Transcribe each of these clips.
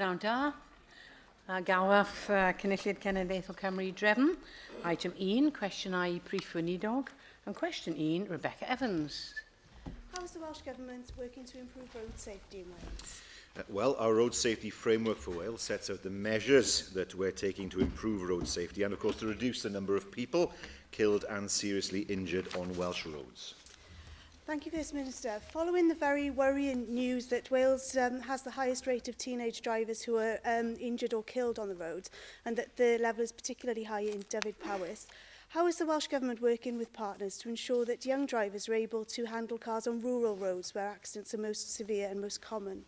Pnawn da. A galwaf Cynulliad Cenedlaethol Cymru i drefn. Item 1, cwestiynau i Prif Weinidog. And cwestiwn 1, Rebecca Evans. How is the Welsh Government working to improve road safety in Wales? Well, our road safety framework for Wales sets out the measures that we're taking to improve road safety and, of course, to reduce the number of people killed and seriously injured on Welsh roads. Thank you, First Minister. Following the very worrying news that Wales has the highest rate of teenage drivers who are injured or killed on the roads, and that the level is particularly high in Dyfed-Powys, how is the Welsh Government working with partners to ensure that young drivers are able to handle cars on rural roads where accidents are most severe and most common?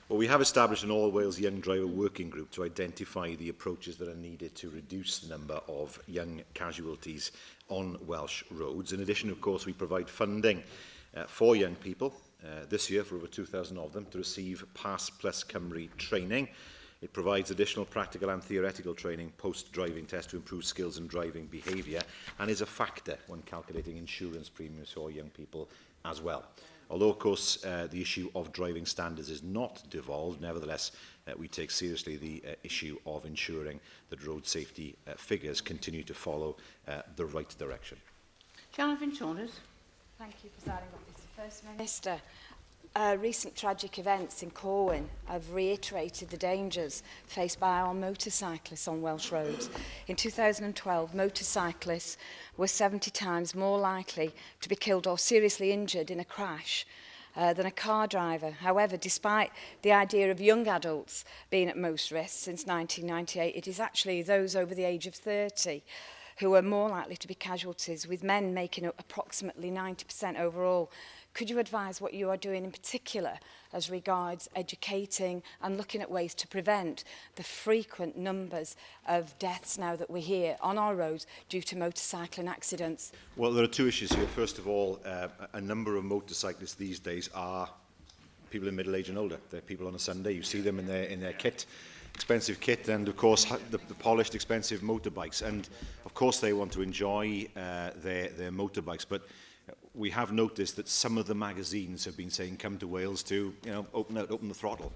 Well, we have established an All Wales Young Driver Working Group to identify the approaches that are needed to reduce the number of young casualties on Welsh roads. In addition, of course, we provide funding for young people this year for over 2,000 of them to receive Pass Plus Cymru training. It provides additional practical and theoretical training post-driving test to improve skills and driving behaviour and is a factor when calculating insurance premiums for young people as well. Although, of course, the issue of driving standards is not devolved, nevertheless, we take seriously the issue of ensuring that road safety figures continue to follow the right direction. Jonathan Saunders. Thank you, Presiding Officer. First Minister, recent tragic events in Corwen have reiterated the dangers faced by our motorcyclists on Welsh roads. In 2012, motorcyclists were 70 times more likely to be killed or seriously injured in a crash than a car driver. However, despite the idea of young adults being at most risk since 1998, it is actually those over the age of 30 who are more likely to be casualties, with men making up approximately 90% overall. Could you advise what you are doing in particular as regards educating and looking at ways to prevent the frequent numbers of deaths now that we hear on our roads due to motorcycling accidents? Well, there are two issues here. First of all, a number of motorcyclists these days are people in middle age and older. They're people on a Sunday. You see them in their kit, expensive kit, and of course the polished, expensive motorbikes. And of course they want to enjoy their motorbikes, but we have noticed that some of the magazines have been saying come to Wales to open the throttle.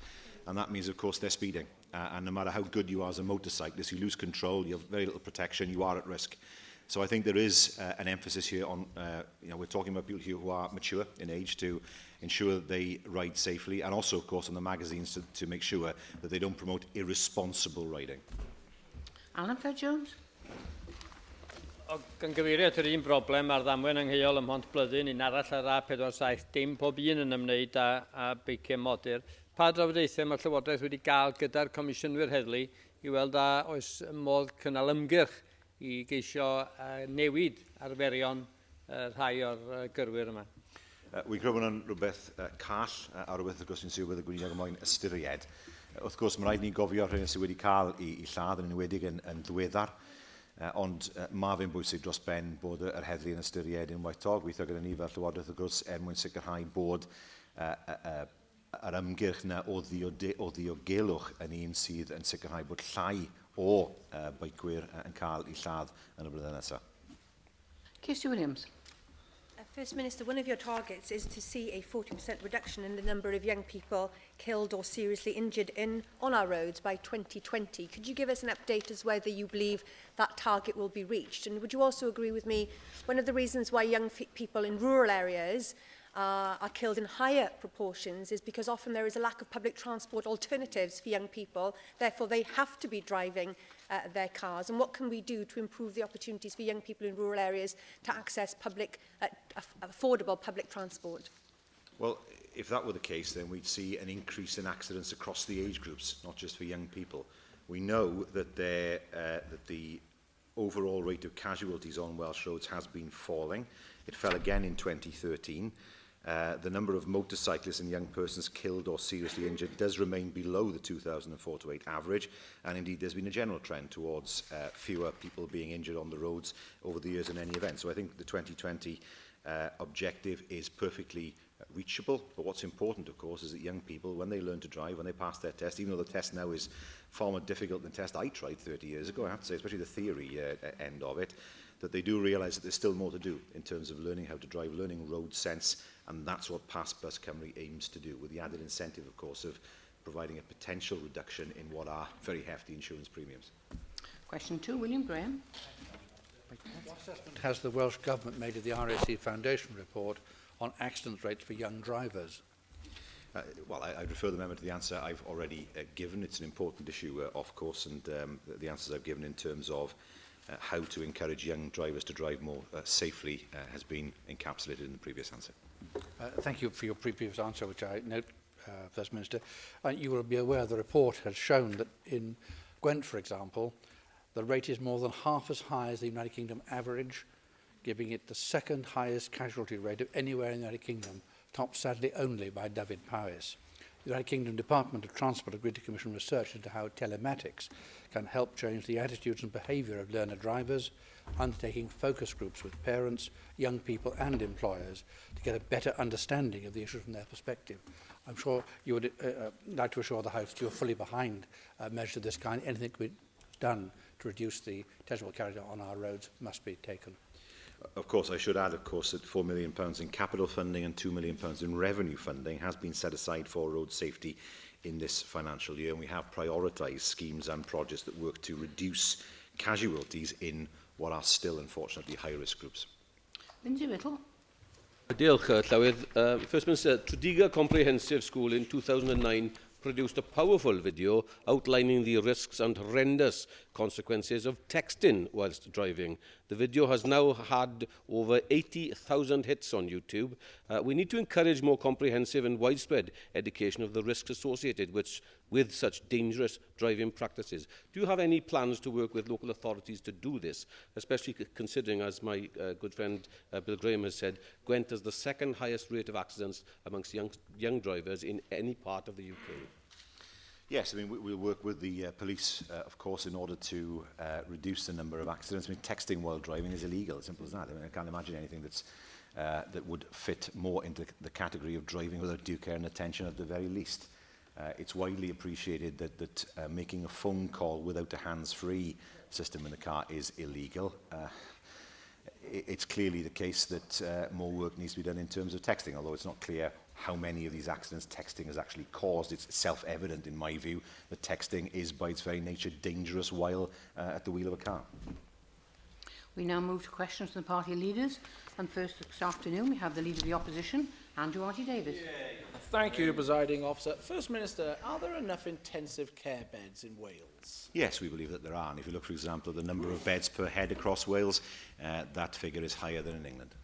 And that means, of course, they're speeding. And no matter how good you are as a motorcyclist, you lose control, you have very little protection, you are at risk. So I think there is an emphasis here on, we're talking about people here who are mature in age to ensure that they ride safely, and also, of course, on the magazines to make sure that they don't promote irresponsible riding. Alun Ffred Jones. O, gan gyfeirio at yr un broblem ar ddamwen angheuol ym Mhontblyddyn, un arall ar A47, dim pob un yn ymwneud â beiciau modur. Pa drafodaethau mae'r Llywodraeth wedi gael gyda'r Comisiynwyr Heddlu i weld a oes modd cynnal ymgyrch i geisio newid arferion rhai o'r gyrwyr yma? Wy'n credu bod hwnna'n rhywbeth call a rhywbeth wrth gwrs fi'n siŵr bydd y gweinidog moyn ystyried. Wrth gwrs, mae rhaid ni gofio rhywun sydd wedi cael i lladd yn enwedig yn ddiweddar. Ond mae fe'n bwysig dros ben bod yr heddlu yn ystyried unwaith to, gweithio gyda ni fel Llywodraeth wrth gwrs er mwyn sicrhau bod yr ymgyrch yna o ddiogelwch yn un sydd yn sicrhau bod llai o beicwyr yn cael eu lladd yn y blynyddoedd nesaf. Kirsty Williams. First Minister, one of your targets is to see a 40% reduction in the number of young people killed or seriously injured on our roads by 2020. Could you give us an update as whether you believe that target will be reached? And would you also agree with me, one of the reasons why young people in rural areas are killed in higher proportions is because often there is a lack of public transport alternatives for young people, therefore they have to be driving their cars. And what can we do to improve the opportunities for young people in rural areas to access affordable public transport? Well, if that were the case, then we'd see an increase in accidents across the age groups, not just for young people. We know that the overall rate of casualties on Welsh roads has been falling. It fell again in 2013. The number of motorcyclists and young persons killed or seriously injured does remain below the 2004 to 8 average, and indeed there's been a general trend towards fewer people being injured on the roads over the years in any event. So I think the 2020 objective is perfectly reachable, but what's important, of course, is that young people, when they learn to drive, when they pass their test, even though the test now is far more difficult than the test I tried 30 years ago, I have to say, especially the theory end of it, that they do realise that there's still more to do in terms of learning how to drive, learning road sense, and that's what Pass Plus Cymru aims to do, with the added incentive, of course, of providing a potential reduction in what are very hefty insurance premiums. Question 2, William Graham. What assessment has the Welsh Government made of the RAC Foundation report on accident rates for young drivers? Uh, well, I, I'd refer the member to the answer I've already uh, given. It's an important issue, uh, of course, and um, the, the answers I've given in terms of uh, how to encourage young drivers to drive more uh, safely uh, has been encapsulated in the previous answer. Uh, thank you for your previous answer, which I note, uh, First Minister. Uh, you will be aware the report has shown that in Gwent, for example, the rate is more than half as high as the United Kingdom average, giving it the second highest casualty rate of anywhere in the United Kingdom, topped sadly only by David Powys. The United Kingdom Department of Transport agreed to commission research into how telematics can help change the attitudes and behaviour of learner drivers, undertaking focus groups with parents, young people and employers to get a better understanding of the issue from their perspective. I'm sure you would uh, uh, like to assure the House that you're fully behind uh, measures of this kind. Anything can be done to reduce the tangible character on our roads must be taken. Of course, I should add, of course, that £4 million in capital funding and £2 million in revenue funding has been set aside for road safety in this financial year, and we have prioritised schemes and projects that work to reduce casualties in what are still, unfortunately, high-risk groups. Lindsay Whittle. Diolch, Llywydd. First Minister, Tredegar Comprehensive School in 2009 produced a powerful video outlining the risks and horrendous consequences of texting whilst driving. The video has now had over 80,000 hits on YouTube. Uh, we need to encourage more comprehensive and widespread education of the risks associated with, with such dangerous driving practices. Do you have any plans to work with local authorities to do this, especially considering, as my uh, good friend uh, Bill Graham has said, Gwent has the second highest rate of accidents amongst young, young drivers in any part of the UK? Yes, I mean, we, we'll work with the uh, police, uh, of course, in order to uh, reduce the number of accidents. I mean, texting while driving is illegal, simple as that. I mean, I can't imagine anything that's, uh, that would fit more into the category of driving without due care and attention at the very least. Uh, it's widely appreciated that, that uh, making a phone call without a hands-free system in the car is illegal. Uh, it's clearly the case that uh, more work needs to be done in terms of texting, although it's not clear how many of these accidents texting has actually caused. It's self-evident, in my view, that texting is by its very nature dangerous while uh, at the wheel of a car. We now move to questions from the party leaders. And first this afternoon, we have the Leader of the Opposition, Andrew R.T. Davies. Thank you, Presiding Officer. First Minister, are there enough intensive care beds in Wales? Yes, we believe that there are. And if you look, for example, at the number of beds per head across Wales, uh, that figure is higher than in England.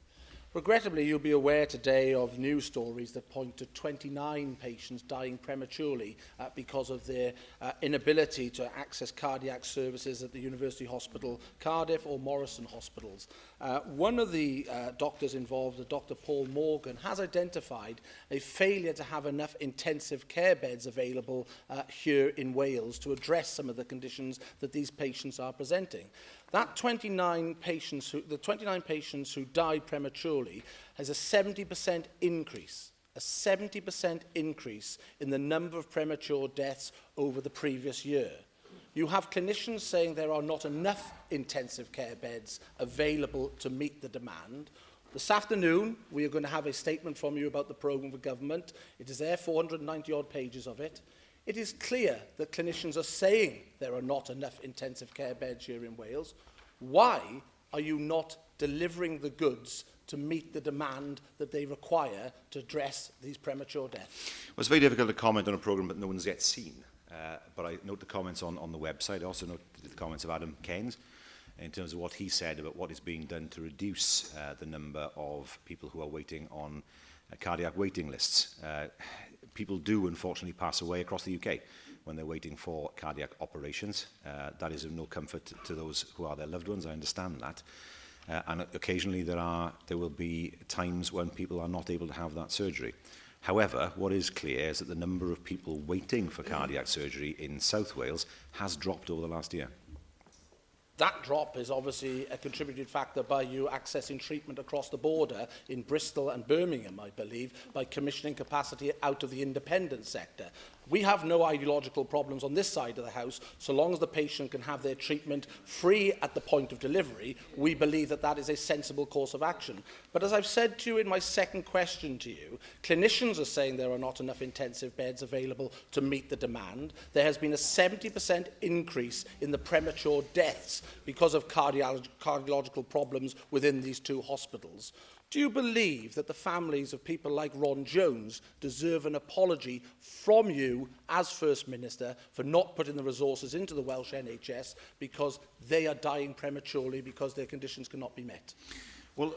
Regrettably, you'll be aware today of news stories that point to 29 patients dying prematurely uh, because of their uh, inability to access cardiac services at the University Hospital Cardiff or Morrison hospitals. Uh, one of the uh, doctors involved, Dr Paul Morgan, has identified a failure to have enough intensive care beds available uh, here in Wales to address some of the conditions that these patients are presenting. That 29 patients who, the 29 patients who died prematurely has a 70% increase, a 70% increase in the number of premature deaths over the previous year. You have clinicians saying there are not enough intensive care beds available to meet the demand. This afternoon, we are going to have a statement from you about the programme for government. It is there, 490 odd pages of it. It is clear that clinicians are saying there are not enough intensive care beds here in Wales. Why are you not delivering the goods to meet the demand that they require to address these premature deaths? Well, it's very difficult to comment on a programme that no one's yet seen. Uh, but I note the comments on, on the website. I also note the comments of Adam Keynes in terms of what he said about what is being done to reduce uh, the number of people who are waiting on uh, cardiac waiting lists. Uh, people do unfortunately pass away across the UK when they're waiting for cardiac operations. Uh, that is of no comfort to those who are their loved ones, I understand that. Uh, and occasionally there, are, there will be times when people are not able to have that surgery. However, what is clear is that the number of people waiting for cardiac surgery in South Wales has dropped over the last year. That drop is obviously a contributed factor by you accessing treatment across the border in Bristol and Birmingham, I believe, by commissioning capacity out of the independent sector. We have no ideological problems on this side of the House. So long as the patient can have their treatment free at the point of delivery, we believe that that is a sensible course of action. But as I've said to you in my second question to you, clinicians are saying there are not enough intensive beds available to meet the demand. There has been a 70% increase in the premature deaths because of cardiological problems within these two hospitals. Do you believe that the families of people like Ron Jones deserve an apology from you as First Minister for not putting the resources into the Welsh NHS because they are dying prematurely because their conditions cannot be met? Well,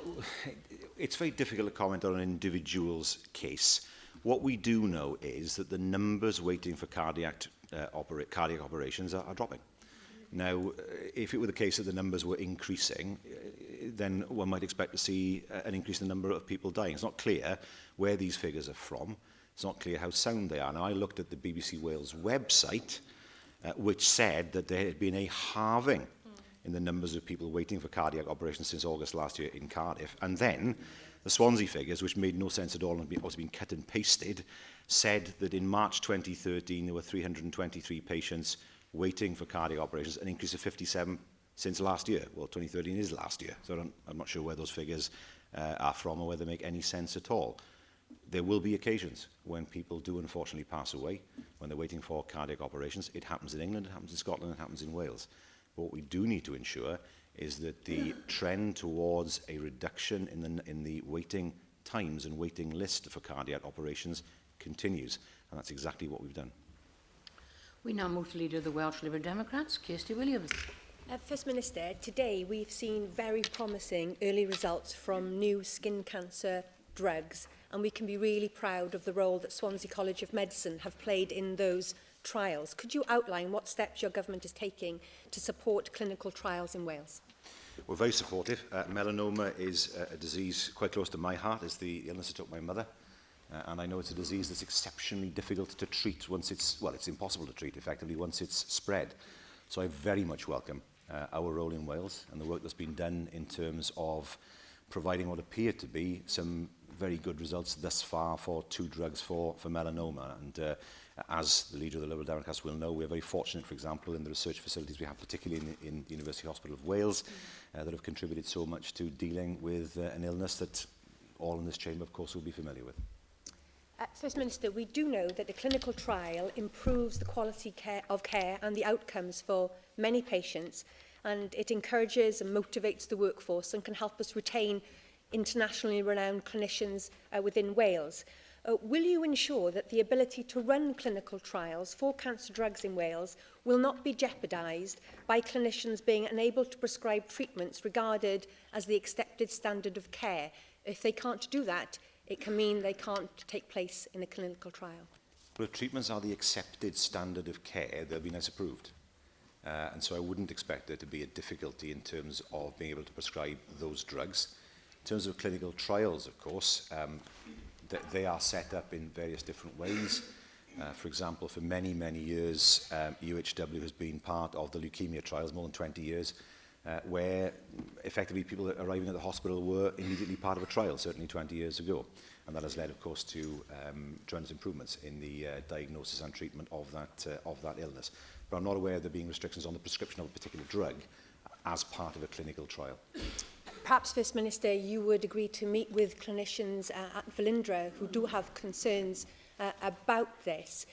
it's very difficult to comment on an individual's case. What we do know is that the numbers waiting for cardiac, opera cardiac operations are, are dropping. Now, if it were the case that the numbers were increasing, then one might expect to see an increase in the number of people dying. It's not clear where these figures are from. It's not clear how sound they are. Now, I looked at the BBC Wales website, which said that there had been a halving in the numbers of people waiting for cardiac operations since August last year in Cardiff. And then the Swansea figures, which made no sense at all and had obviously been cut and pasted, said that in March 2013 there were 323 patients waiting for cardiac operations, an increase of 57 since last year. Well, 2013 is last year, so I don't, I'm not sure where those figures are from or whether they make any sense at all. There will be occasions when people do unfortunately pass away when they're waiting for cardiac operations. It happens in England, it happens in Scotland, it happens in Wales. But what we do need to ensure is that the trend towards a reduction in the, in the waiting times and waiting list for cardiac operations continues. And that's exactly what we've done. We now move to leader of the Welsh Liberal Democrats, Kirsty Williams. First Minister, today we've seen very promising early results from new skin cancer drugs and we can be really proud of the role that Swansea College of Medicine have played in those trials. Could you outline what steps your government is taking to support clinical trials in Wales? We're very supportive. Melanoma is a disease quite close to my heart. It's the illness that took my mother. And I know it's a disease that's exceptionally difficult to treat once it's, well, it's impossible to treat effectively once it's spread. So I very much welcome our role in Wales and the work that's been done in terms of providing what appear to be some very good results thus far for two drugs for, for melanoma. And as the leader of the Liberal Democrats will know, we are very fortunate, for example, in the research facilities we have, particularly in, in the University Hospital of Wales, that have contributed so much to dealing with an illness that all in this chamber, of course, will be familiar with. First Minister, we do know that the clinical trial improves the quality care of care and the outcomes for many patients, and it encourages and motivates the workforce and can help us retain internationally renowned clinicians within Wales. Will you ensure that the ability to run clinical trials for cancer drugs in Wales will not be jeopardised by clinicians being unable to prescribe treatments regarded as the accepted standard of care? If they can't do that, it can mean they can't take place in a clinical trial. But if treatments are the accepted standard of care, they'll be NICE approved. And so I wouldn't expect there to be a difficulty in terms of being able to prescribe those drugs. In terms of clinical trials, of course, th they are set up in various different ways. For example, for many, many years, UHW has been part of the leukemia trials, more than 20 years, where effectively people arriving at the hospital were immediately part of a trial, certainly 20 years ago. And that has led, of course, to tremendous improvements in the diagnosis and treatment of that, of that illness. But I'm not aware of there being restrictions on the prescription of a particular drug as part of a clinical trial. Perhaps, First Minister, you would agree to meet with clinicians at Velindre who do have concerns about this.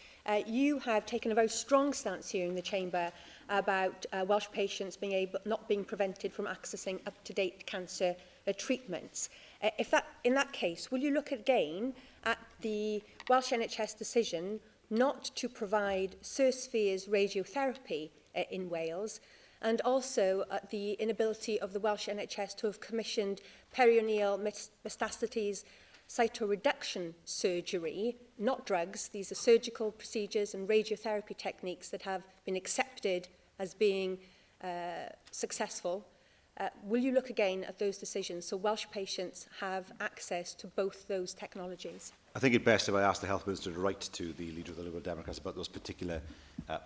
You have taken a very strong stance here in the chamber about Welsh patients being able, not being prevented from accessing up-to-date cancer treatments. If that, in that case, will you look again at the Welsh NHS decision not to provide SIR-Spheres radiotherapy in Wales, and also at the inability of the Welsh NHS to have commissioned perineal metastases cytoreduction surgery, not drugs. These are surgical procedures and radiotherapy techniques that have been accepted as being successful. Will you look again at those decisions so Welsh patients have access to both those technologies? I think it best if I ask the Health Minister to write to the leader of the Liberal Democrats about those particular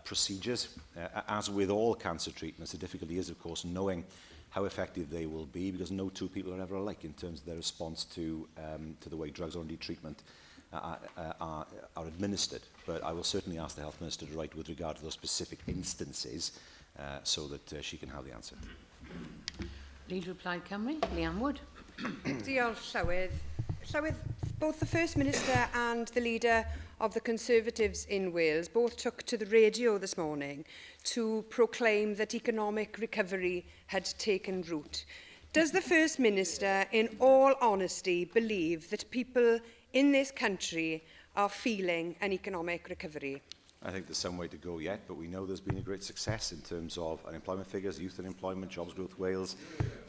procedures. As with all cancer treatments, the difficulty is, of course, knowing how effective they will be, because no two people are ever alike in terms of their response to the way drugs or indeed treatment uh, uh, are, are administered. But I will certainly ask the Health Minister to write with regard to those specific instances uh, so that uh, she can have the answer. Leader of Plaid Cymru, Leanne Wood. Diolch, Llywydd. Llywydd, both the First Minister and the leader of the Conservatives in Wales both took to the radio this morning to proclaim that economic recovery had taken root. Does the First Minister, in all honesty, believe that people in this country are feeling an economic recovery? I think there's some way to go yet, but we know there's been a great success in terms of unemployment figures, youth unemployment, jobs growth Wales,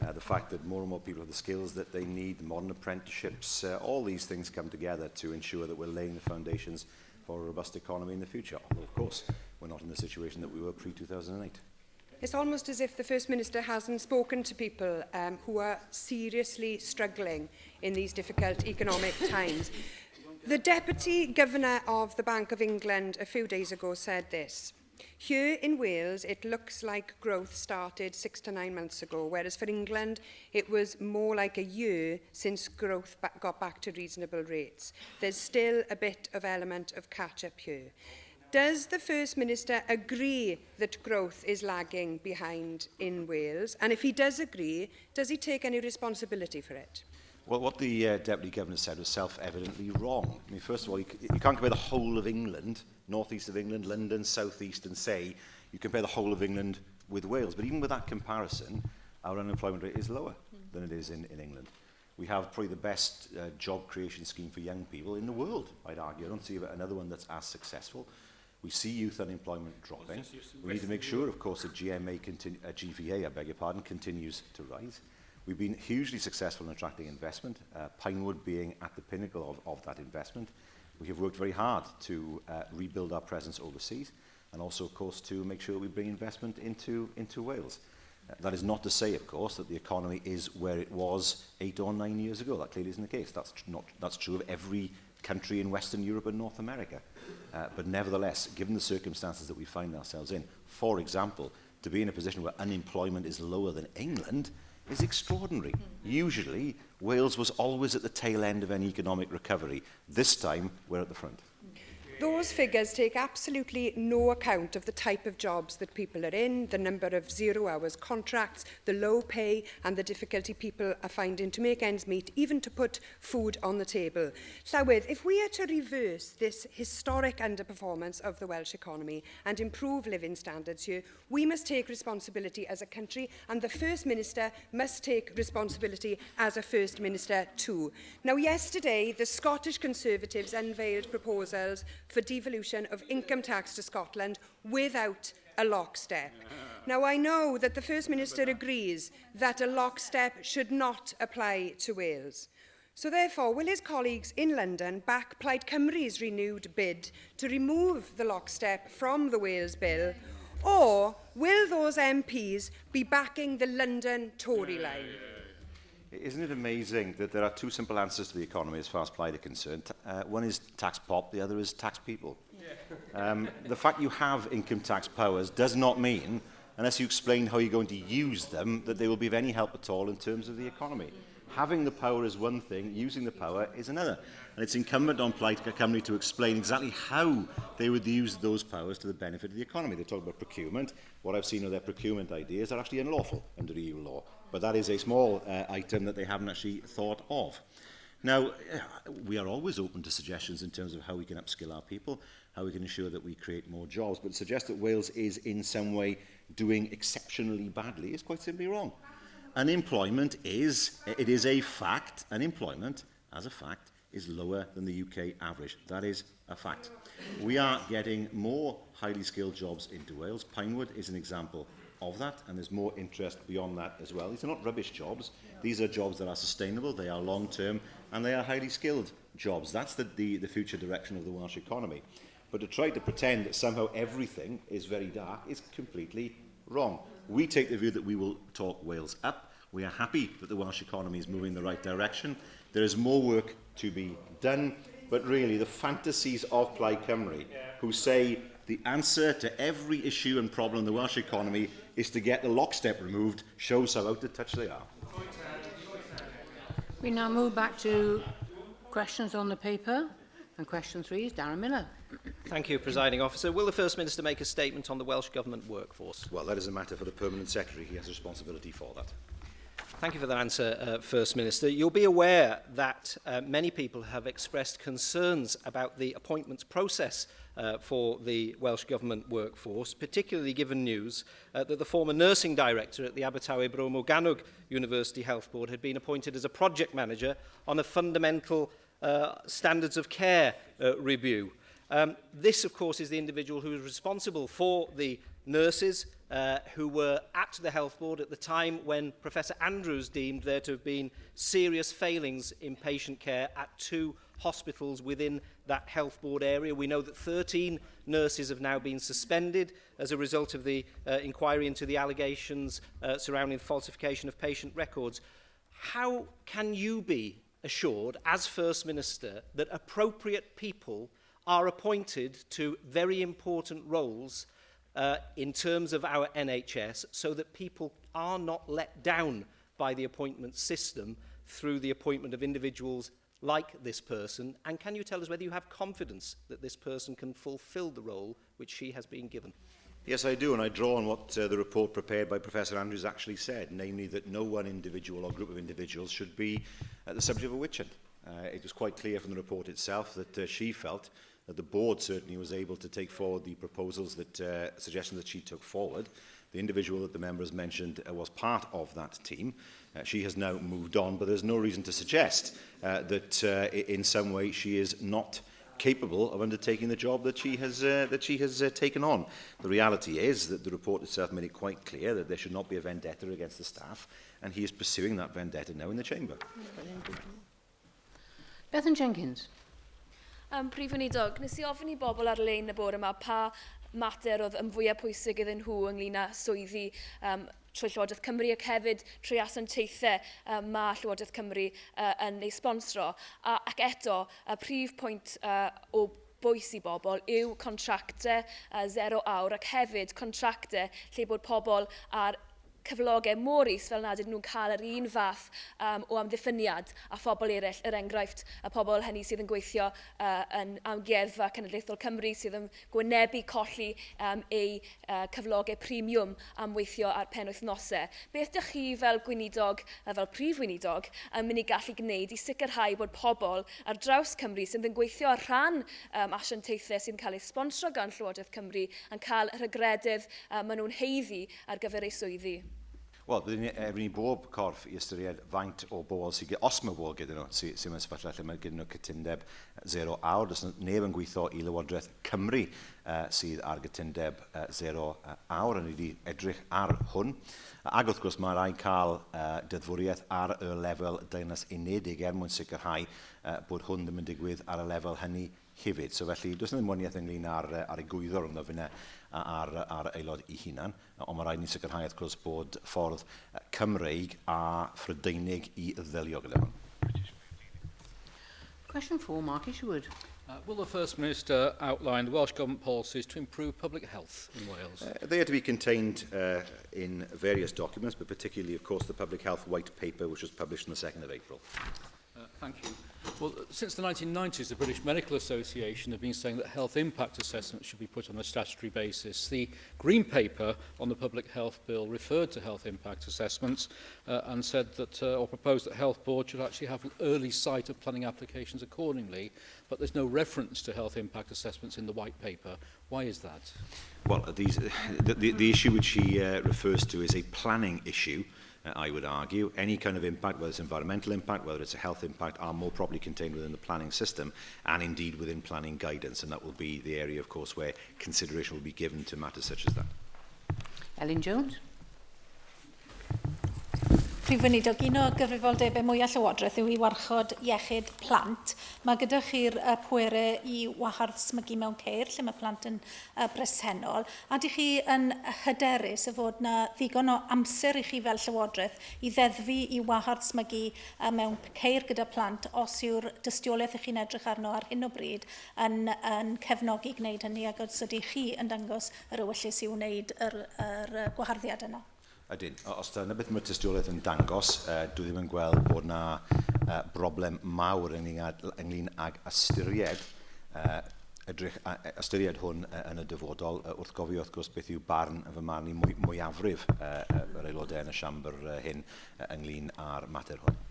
uh, the fact that more and more people have the skills that they need, modern apprenticeships, uh, all these things come together to ensure that we're laying the foundations for a robust economy in the future. Although, of course, we're not in the situation that we were pre-2008. It's almost as if the First Minister hasn't spoken to people um, who are seriously struggling in these difficult economic times. The Deputy Governor of the Bank of England a few days ago said this. Here in Wales, it looks like growth started six to nine months ago, whereas for England, it was more like a year since growth ba got back to reasonable rates. There's still a bit of element of catch-up here. Does the First Minister agree that growth is lagging behind in Wales? And if he does agree, does he take any responsibility for it? Well, what the uh, Deputy Governor said was self-evidently wrong. I mean, first of all, you, you can't compare the whole of England, northeast of England, London, southeast, and say you compare the whole of England with Wales. But even with that comparison, our unemployment rate is lower mm. than it is in, in England. We have probably the best uh, job creation scheme for young people in the world, I'd argue. I don't see another one that's as successful. We see youth unemployment dropping. We need to make sure, of course, that GMA continu uh, GVA, I beg your pardon, continues to rise. We've been hugely successful in attracting investment, uh, Pinewood being at the pinnacle of, of that investment. We have worked very hard to uh, rebuild our presence overseas and also, of course, to make sure that we bring investment into, into Wales. Uh, that is not to say, of course, that the economy is where it was eight or nine years ago. That clearly isn't the case. That's, tr not, that's true of every country in Western Europe and North America. Uh, but nevertheless, given the circumstances that we find ourselves in, for example, to be in a position where unemployment is lower than England is extraordinary. Usually, Wales was always at the tail end of any economic recovery. This time, we're at the front. Those figures take absolutely no account of the type of jobs that people are in, the number of zero hours contracts, the low pay and the difficulty people are finding to make ends meet, even to put food on the table. Llywydd, if we are to reverse this historic underperformance of the Welsh economy and improve living standards here, we must take responsibility as a country and the First Minister must take responsibility as a First Minister too. Now, yesterday, the Scottish Conservatives unveiled proposals for devolution of income tax to Scotland without a lockstep. Now, I know that the First Minister agrees that a lockstep should not apply to Wales. So therefore, will his colleagues in London back Plaid Cymru's renewed bid to remove the lockstep from the Wales Bill, or will those MPs be backing the London Tory line? Isn't it amazing that there are two simple answers to the economy as far as Plaid are concerned? Uh, one is tax pop, the other is tax people. Yeah. Um, the fact you have income tax powers does not mean, unless you explain how you're going to use them, that they will be of any help at all in terms of the economy. Having the power is one thing, using the power is another. And it's incumbent on Plaid Cymru to explain exactly how they would use those powers to the benefit of the economy. They talk about procurement. What I've seen of their procurement ideas are actually unlawful under EU law. But that is a small uh, item that they haven't actually thought of. Now, eh, we are always open to suggestions in terms of how we can upskill our people, how we can ensure that we create more jobs, but to suggest that Wales is in some way doing exceptionally badly is quite simply wrong. Unemployment is, it is a fact, unemployment as a fact is lower than the UK average. That is a fact. We are getting more highly skilled jobs into Wales. Pinewood is an example of that, and there's more interest beyond that as well. These are not rubbish jobs. These are jobs that are sustainable, they are long-term, and they are highly skilled jobs. That's the, the, the future direction of the Welsh economy. But to try to pretend that somehow everything is very dark is completely wrong. We take the view that we will talk Wales up. We are happy that the Welsh economy is moving in the right direction. There is more work to be done, but really the fantasies of Plaid Cymru, who say the answer to every issue and problem in the Welsh economy is to get the lockstep removed, shows how out of touch they are. We now move back to questions on the paper. And question three is Darren Miller. Thank you, Presiding Officer. Will the First Minister make a statement on the Welsh Government workforce? Well, that is a matter for the Permanent Secretary. He has responsibility for that. Thank you for that answer, uh, First Minister. You'll be aware that uh, many people have expressed concerns about the appointments process uh, for the Welsh Government workforce, particularly given news uh, that the former nursing director at the Abertawe Bro Morgannwg University Health Board had been appointed as a project manager on a fundamental uh, standards of care uh, review. Um, this, of course, is the individual who is responsible for the nurses uh, who were at the health board at the time when Professor Andrews deemed there to have been serious failings in patient care at two hospitals within that health board area. We know that 13 nurses have now been suspended as a result of the uh, inquiry into the allegations uh, surrounding falsification of patient records. How can you be assured, as First Minister, that appropriate people are appointed to very important roles uh, in terms of our NHS so that people are not let down by the appointment system through the appointment of individuals like this person? And can you tell us whether you have confidence that this person can fulfill the role which she has been given? Yes, I do, and I draw on what uh, the report prepared by Professor Andrews actually said, namely that no one individual or group of individuals should be uh, the subject of a witch hunt. Uh, it was quite clear from the report itself that uh, she felt that the board certainly was able to take forward the proposals that uh, suggestions that she took forward. The individual that the member has mentioned uh, was part of that team. Uh, she has now moved on, but there's no reason to suggest uh, that uh, in some way she is not capable of undertaking the job that she has, uh, that she has uh, taken on. The reality is that the report itself made it quite clear that there should not be a vendetta against the staff, and he is pursuing that vendetta now in the chamber. Bethan Jenkins. Um, Prif Weinidog, nes i ofyn i bobl ar-lein y bore yma pa mater oedd yn fwyaf pwysig iddyn nhw ynglyn â swyddi um, trwy Llywodraeth Cymru ac hefyd trwy asiantaethau um, mae Llywodraeth Cymru uh, yn ei sponsro. A, ac eto, y prif pwynt uh, o bwys i bobl yw contractau uh, zero awr ac hefyd contractau lle bod pobl ar cyflogau mor is fel nad ydyn nhw'n cael yr un fath um, o amddiffyniad a phobl eraill, er enghraifft y pobl hynny sydd yn gweithio uh, yn Amgueddfa Cenedlaethol Cymru sydd yn gwynebu colli um, eu uh, cyflogau premium am weithio ar penwythnosau. Beth ydych chi fel gweinidog, fel prif weinidog, yn mynd i gallu gwneud i sicrhau bod pobl ar draws Cymru sydd yn gweithio ar rhan um, asiantaethau sy'n cael eu sponsro gan Llywodraeth Cymru yn cael yr hygrededd uh, maen nhw'n heiddi ar gyfer eu swyddi? Wel, byddwn ni erfyn i bob corff i ystyried faint o bobl sydd, os mae bobl gyda nhw, sydd sy mewn sefyllfa lle mae gyda nhw cytundeb zero awr. Does neb yn gweithio i Lywodraeth Cymru uh, sydd ar gytundeb uh, zero uh, awr, a ni wedi edrych ar hwn. Ac wrth gwrs mae rhaid cael uh, deddfwriaeth ar y lefel Deyrnas Unedig er mwyn sicrhau uh, bod hwn ddim yn digwydd ar y lefel hynny hefyd. So felly, does yna ddim waniaeth ynglyn â'r, ar egwyddor ynddo fyna ar, ar aelod i hunan, ond mae rhaid ni sicrhau wrth gwrs bod ffordd Cymreig a Phrydeinig i ddelio gyda hwn. Question 4, Mark Isherwood. Uh, will the First Minister outline the Welsh Government policies to improve public health in Wales? Uh, they are to be contained uh, in various documents, but particularly, of course, the Public Health White Paper, which was published on the 2nd of April. Uh, thank you. Well, since the 1990s, the British Medical Association have been saying that health impact assessments should be put on a statutory basis. The Green Paper on the Public Health Bill referred to health impact assessments uh, and said that, uh, or proposed that health boards should actually have early sight of planning applications accordingly, but there's no reference to health impact assessments in the White Paper. Why is that? Well, these, the, the, the issue which he uh, refers to is a planning issue uh, I would argue. Any kind of impact, whether it's environmental impact, whether it's a health impact, are more properly contained within the planning system and indeed within planning guidance. And that will be the area, of course, where consideration will be given to matters such as that. Ellen Jones. Prif Weinidog, un o gyfrifoldebau mwyaf Llywodraeth yw i warchod iechyd plant. Mae gyda chi'r uh, pwerau i wahardd smygu mewn ceir, lle mae plant yn uh, bresennol. A dych chi yn hyderus y fod na ddigon o amser i chi fel Llywodraeth i ddeddfu i wahardd smygu uh, mewn ceir gyda plant os yw'r dystiolaeth i chi'n edrych arno ar hyn o bryd yn, yn cefnogi gwneud hynny ac os ydych chi yn dangos yr ewyllys i wneud yr, yr gwaharddiad yna. Ydyn. Os dyna beth mae tystiolaeth yn dangos, uh, dwi ddim yn gweld bod na uh, broblem mawr ynglyn, ag, ynglyn ag ystyried uh, edrych, ystyried hwn yn y dyfodol, wrth gofio wrth gwrs beth yw barn fy marn i mwy, mwyafrif yr aelodau yn y siambr hyn ynglyn â'r mater hwn.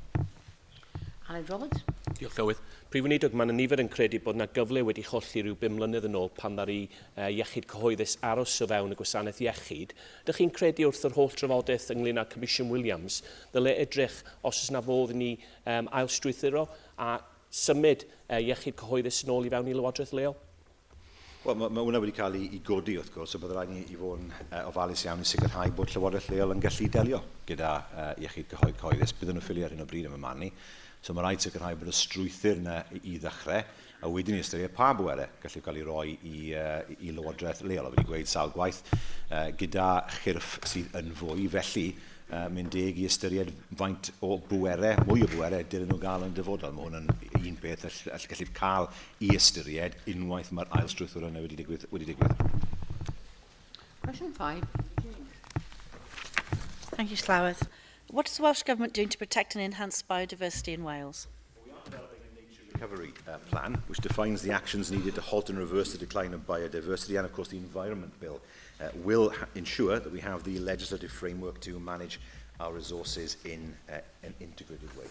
Aled Roberts. Diolch Llywydd. Prif Weinidog, mae yna nifer yn credu bod yna gyfle wedi cholli rhyw 5 mlynedd yn ôl pan ddaru uh, iechyd cyhoeddus aros o fewn y gwasanaeth iechyd. Ydych chi'n credu wrth yr holl drafodaeth ynglyn â Comisiwn Williams ddyle edrych os oes yna fodd i ni um, ailstrwythuro a symud uh, iechyd cyhoeddus yn ôl i fewn i Lywodraeth leol? Wel, mae, mae hwnna wedi cael ei, ei godi, wrth gwrs, so bydd rhaid ni i fod yn uh, ofalus iawn i sicrhau bod Llywodraeth leol yn gallu delio gyda uh, iechyd cyhoedd cyhoeddus. Bydden nhw ffili ar hyn o bryd yn fy marn i. So mae rhaid sicrhau bod y strwythur yna i, i ddechrau, a wedyn i ystyried pa bwerau gallu cael ei roi i, uh, i Lywodraeth leol. A wedi gweud sawl gwaith uh, gyda chyrff sydd yn fwy, felly uh, mae'n deg i ystyried faint o bwerau, mwy o bwerau dylen nhw gael yn dyfodol. Mae hwn yn un beth all, all gallu cael i ystyried unwaith mae'r ail strwythur yna wedi digwydd. Wedi digwydd. Question 5. Thank you, Llywydd. What is the Welsh Government doing to protect and enhance biodiversity in Wales? We are developing a nature recovery uh, plan, which defines the actions needed to halt and reverse the decline of biodiversity, and of course the Environment Bill uh, will ensure that we have the legislative framework to manage our resources in uh, an integrated way.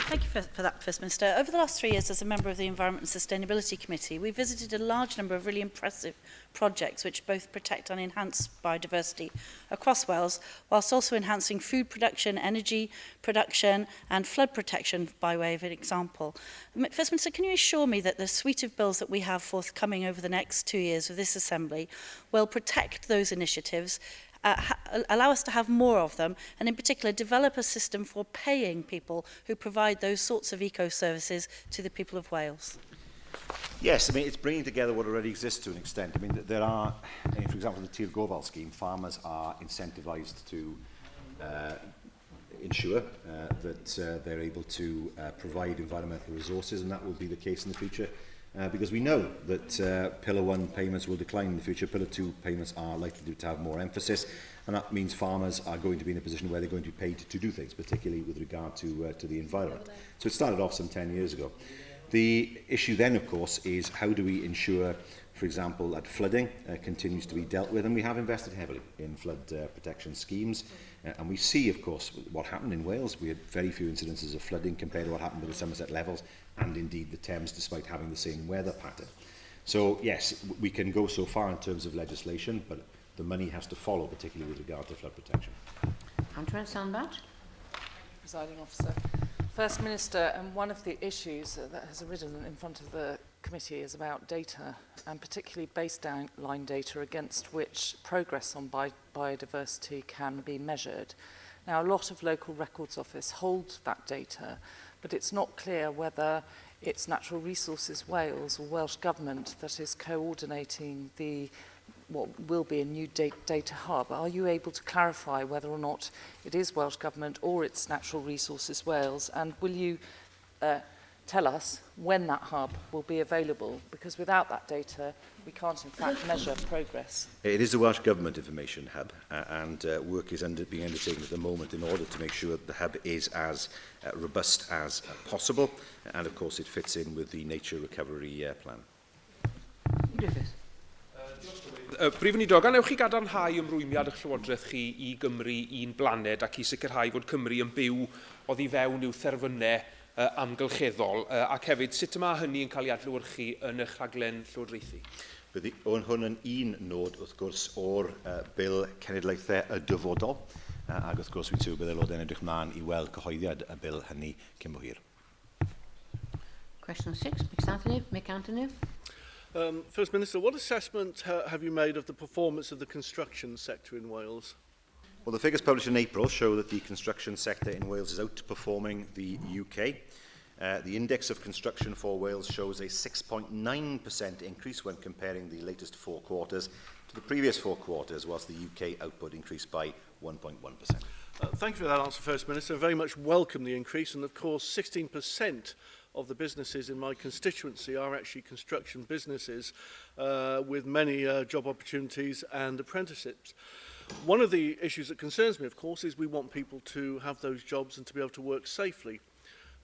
Thank you for, for that, First Minister. Over the last three years, as a member of the Environment and Sustainability Committee, we visited a large number of really impressive projects which both protect and enhance biodiversity across Wales, whilst also enhancing food production, energy production and flood protection, by way of an example. First Minister, can you assure me that the suite of bills that we have forthcoming over the next two years of this Assembly will protect those initiatives, uh, allow us to have more of them, and in particular develop a system for paying people who provide those sorts of eco-services to the people of Wales? Yes, I mean, it's bringing together what already exists to an extent. I mean, there are, I mean, for example, the Tir Gofal scheme, farmers are incentivised to uh, ensure uh, that uh, they're able to uh, provide environmental resources, and that will be the case in the future. Uh, because we know that uh, Pillar 1 payments will decline in the future. Pillar 2 payments are likely to have more emphasis, and that means farmers are going to be in a position where they're going to be paid to do things, particularly with regard to, uh, to the environment. So it started off some 10 years ago. The issue then, of course, is how do we ensure, for example, that flooding uh, continues to be dealt with, and we have invested heavily in flood uh, protection schemes. Uh, and we see, of course, what happened in Wales. We had very few incidences of flooding compared to what happened with the Somerset levels and indeed the Thames, despite having the same weather pattern. So, yes, we can go so far in terms of legislation, but the money has to follow, particularly with regard to flood protection. Antoinette Sandbach. Presiding officer. First Minister, and one of the issues that has arisen in front of the committee is about data, and particularly baseline data against which progress on bi biodiversity can be measured. Now, a lot of local records office hold that data, but it's not clear whether it's Natural Resources Wales or Welsh Government that is coordinating the what will be a new data hub. Are you able to clarify whether or not it is Welsh Government or it's Natural Resources Wales? And will you uh, tell us when that hub will be available? Because without that data, we can't in fact measure progress. It is the Welsh Government Information Hub, uh, and uh, work is under, being undertaken at the moment in order to make sure that the hub is as uh, robust as uh, possible, and of course it fits in with the nature recovery uh, plan. Griffiths. Uh, Brif Weinidog, a newch chi gadarnhau ymrwymiad eich Llywodraeth chi i Gymru un blaned ac i sicrhau fod Cymru yn byw oddi fewn i'w therfynau uh, amgylcheddol uh, ac hefyd sut mae hynny yn cael ei adlewyrchu yn eich rhaglen llywodraethu? Bydd hwn hwn yn un nod wrth gwrs o'r uh, Bil Cenedlaethau y Dyfodol uh, ac wrth gwrs wy'n siŵr bydd aelodau'n edrych mlaen i weld cyhoeddiad y bil hynny cyn bo hir. Question 6, Mick Anthony. Mick Anthony. Um, First Minister, what assessment ha have you made of the performance of the construction sector in Wales? Well, the figures published in April show that the construction sector in Wales is outperforming the UK. Uh, the index of construction for Wales shows a 6.9% increase when comparing the latest four quarters to the previous four quarters, whilst the UK output increased by 1.1%. Uh, thank you for that answer, First Minister. I very much welcome the increase, and of course, 16% of the businesses in my constituency are actually construction businesses uh, with many uh, job opportunities and apprenticeships. One of the issues that concerns me, of course, is we want people to have those jobs and to be able to work safely.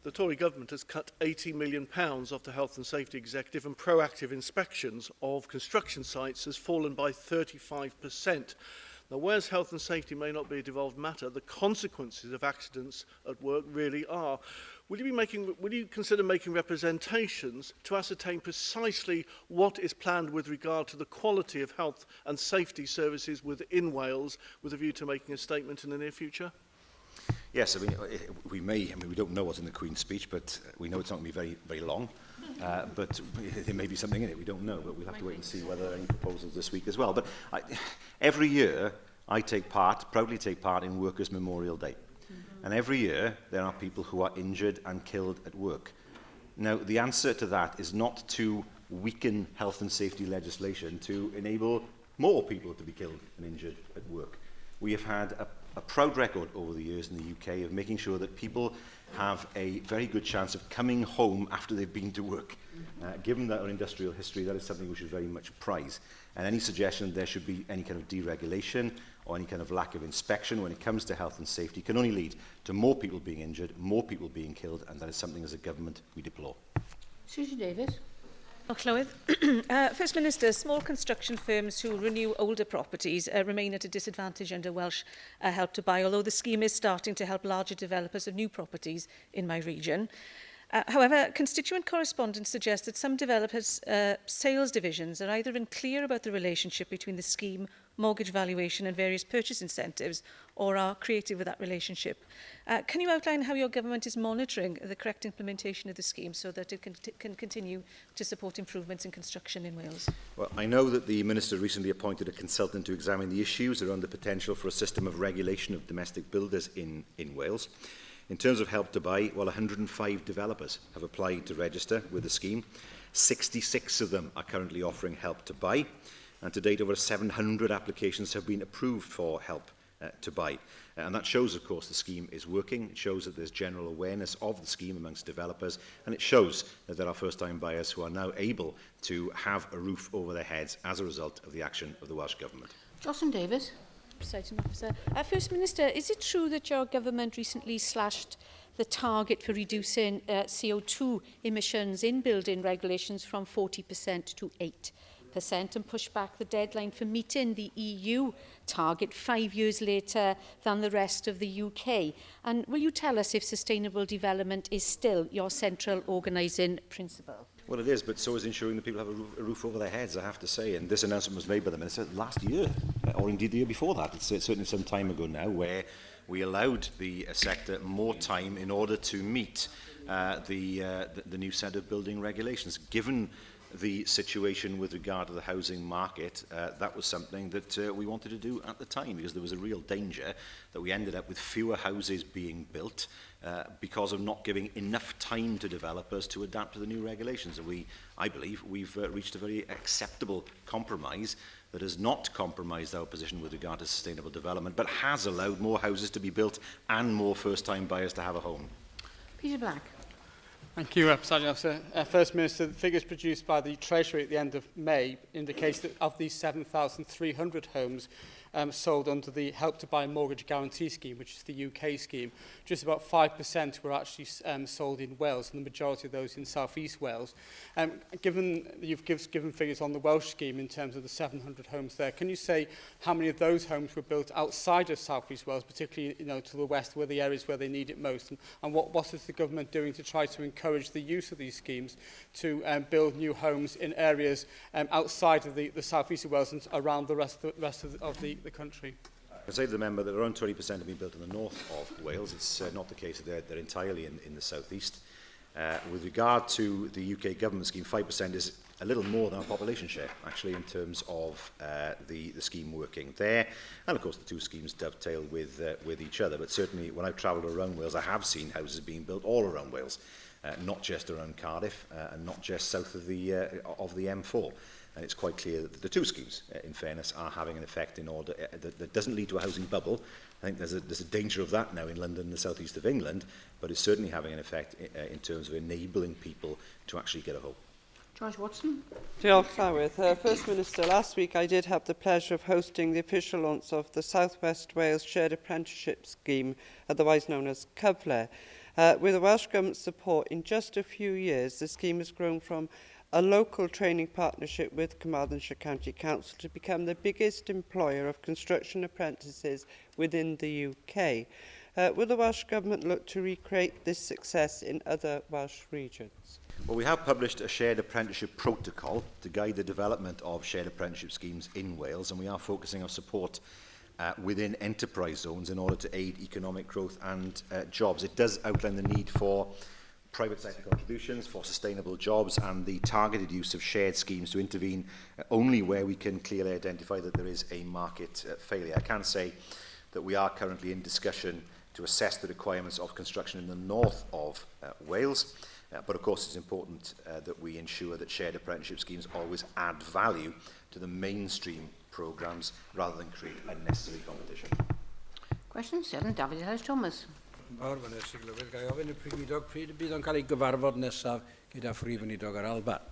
The Tory government has cut £80 million off the Health and Safety Executive and proactive inspections of construction sites has fallen by 35%. Now, whereas health and safety may not be a devolved matter, the consequences of accidents at work really are. Will you, be making, will you consider making representations to ascertain precisely what is planned with regard to the quality of health and safety services within Wales with a view to making a statement in the near future? Yes, I mean, eh, we may, I mean, we don't know what's in the Queen's speech, but we know it's not going to be very, very long. Uh, but there may be something in it, we don't know, but we'll have to wait and see whether there are any proposals this week as well. But I, every year, I take part, proudly take part in Workers' Memorial Day. Mm-hmm. And every year, there are people who are injured and killed at work. Now, the answer to that is not to weaken health and safety legislation to enable more people to be killed and injured at work. We have had a, a proud record over the years in the UK of making sure that people have a very good chance of coming home after they've been to work. Uh, given that our industrial history, that is something we should very much prize. And any suggestion there should be any kind of deregulation or any kind of lack of inspection when it comes to health and safety can only lead to more people being injured, more people being killed, and that is something as a government we deplore. Susie Davis. Well, Llywydd. uh, First Minister, small construction firms who renew older properties uh, remain at a disadvantage under Welsh uh, Help to Buy, although the scheme is starting to help larger developers of new properties in my region. Uh, however, constituent correspondence suggests that some developers' uh, sales divisions are either unclear about the relationship between the scheme mortgage valuation and various purchase incentives or are creative with that relationship. Uh, can you outline how your government is monitoring the correct implementation of the scheme so that it can, can continue to support improvements in construction in Wales? Well, I know that the Minister recently appointed a consultant to examine the issues around the potential for a system of regulation of domestic builders in, in Wales. In terms of help to buy, well, 105 developers have applied to register with the scheme. 66 of them are currently offering help to buy. And to date, over 700 applications have been approved for help uh, to buy. Uh, and that shows, of course, the scheme is working. It shows that there's general awareness of the scheme amongst developers. And it shows that there are first-time buyers who are now able to have a roof over their heads as a result of the action of the Welsh Government. Jocelyn Davis. Presiding Officer. Uh, First Minister, is it true that your government recently slashed the target for reducing uh, CO2 emissions in building regulations from 40% to 8%? and push back the deadline for meeting the EU target five years later than the rest of the UK? And will you tell us if sustainable development is still your central organising principle? Well, it is, but so is ensuring that people have a roof, a roof over their heads, I have to say. And this announcement was made by the Minister last year, uh, or indeed the year before that. It's, it's certainly some time ago now, where we allowed the uh, sector more time in order to meet uh, the, uh, the, the new set of building regulations. Given the situation with regard to the housing market, uh, that was something that uh, we wanted to do at the time because there was a real danger that we ended up with fewer houses being built uh, because of not giving enough time to developers to adapt to the new regulations. And we, I believe, we've uh, reached a very acceptable compromise that has not compromised our position with regard to sustainable development, but has allowed more houses to be built and more first-time buyers to have a home. Peter Black. Thank you, uh, Presiding Officer. Uh, First Minister, the figures produced by the Treasury at the end of May indicate that of these 7,300 homes um, sold under the Help to Buy Mortgage Guarantee Scheme, which is the UK scheme, just about 5% were actually um, sold in Wales, and the majority of those in South East Wales. Um, given you've give, given figures on the Welsh scheme in terms of the 700 homes there, can you say how many of those homes were built outside of South East Wales, particularly you know, to the west, where the areas where they need it most? And, and what, what is the government doing to try to encourage the use of these schemes to um, build new homes in areas um, outside of the, the South East of Wales and around the rest, the rest of the, of the, the country? I say to the member that around 20% have been built in the north of Wales. It's uh, not the case that they're, they're entirely in, in the southeast. Uh, with regard to the UK government scheme, 5% is a little more than our population share, actually, in terms of uh, the, the scheme working there. And, of course, the two schemes dovetail with, uh, with each other. But certainly, when I've travelled around Wales, I have seen houses being built all around Wales, uh, not just around Cardiff uh, and not just south of the, uh, of the M4. And it's quite clear that the two schemes, uh, in fairness, are having an effect in order uh, that, that doesn't lead to a housing bubble. I think there's a, there's a danger of that now in London and the southeast of England, but it's certainly having an effect uh, in terms of enabling people to actually get a home. George Watson. Diolch, Llywydd. Uh, First Minister, last week I did have the pleasure of hosting the official launch of the South West Wales Shared Apprenticeship Scheme, otherwise known as COVLE. With the Welsh Government support, in just a few years, the scheme has grown from a local training partnership with Carmarthenshire County Council to become the biggest employer of construction apprentices within the UK. Will the Welsh Government look to recreate this success in other Welsh regions? Well, we have published a shared apprenticeship protocol to guide the development of shared apprenticeship schemes in Wales, and we are focusing our support within enterprise zones in order to aid economic growth and jobs. It does outline the need for private sector contributions for sustainable jobs and the targeted use of shared schemes to intervene only where we can clearly identify that there is a market failure. I can say that we are currently in discussion to assess the requirements of construction in the north of Wales. But of course it's important that we ensure that shared apprenticeship schemes always add value to the mainstream programmes rather than create unnecessary competition. Question 7, David Ellis Thomas. Fawr Vanessa Glywydd, ga i ofyn i'r Prif Weinidog pryd y bydd o'n cael ei gyfarfod nesaf gyda Phrif Weinidog yr Alban?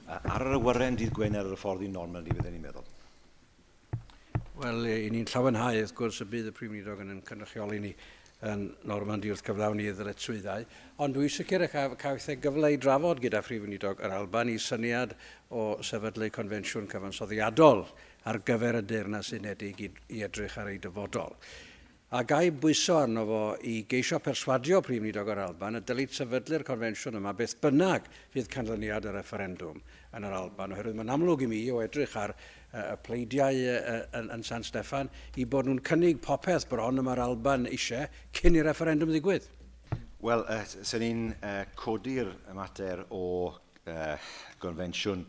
Ar yr awyren dydd Gwener ar y ffordd i Normandy, fydden ni'n meddwl. Wel, i ni'n llawenhau, wrth gwrs, y bydd y Prif Weinidog yn cynrychioli ni yn Normandy wrth cyflawni ei ddyletswyddau, ond dwi'n sicr y caeth e gyfle i drafod gyda Phrif Weinidog yr Alban i syniad o sefydlu confensiwn cyfansoddiadol ar gyfer y Deyrnas Unedig i edrych ar ei dyfodol. A ga i bwyso arno fo i geisio perswadio Prif Weinidog yr Alban y dylid sefydlu'r confensiwn yma beth bynnag fydd canlyniad y refferendwm yn yr Alban, oherwydd mae'n amlwg i mi o edrych ar y pleidiau yn San Steffan i bod nhw'n cynnig popeth bron y mae'r Alban eisiau cyn i'r refferendwm ddigwydd. Wel, sen ni'n codi'r mater o gonfensiwn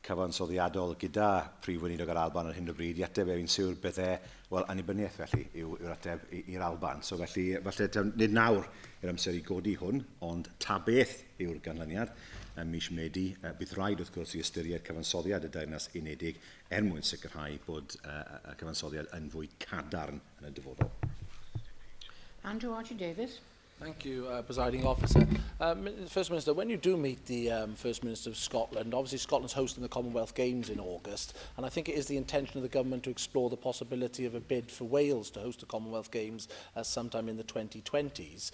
cyfansoddiadol gyda Prif Weinidog yr Alban ar hyn o bryd i ateb e, fi'n siŵr bydde, wel, annibyniaeth felly yw'r ateb i'r Alban. So felly, falle nid nawr yw'r amser i godi hwn, ond ta beth yw'r ganlyniad ym mis Medi. Bydd rhaid wrth gwrs i ystyried cyfansoddiad y Deyrnas Unedig er mwyn sicrhau bod y cyfansoddiad yn fwy cadarn yn y dyfodol. Andrew R.G. Davies. Thank you, Presiding Officer. First Minister, when you do meet the First Minister of Scotland, obviously Scotland's hosting the Commonwealth Games in August, and I think it is the intention of the government to explore the possibility of a bid for Wales to host the Commonwealth Games sometime in the 2020s.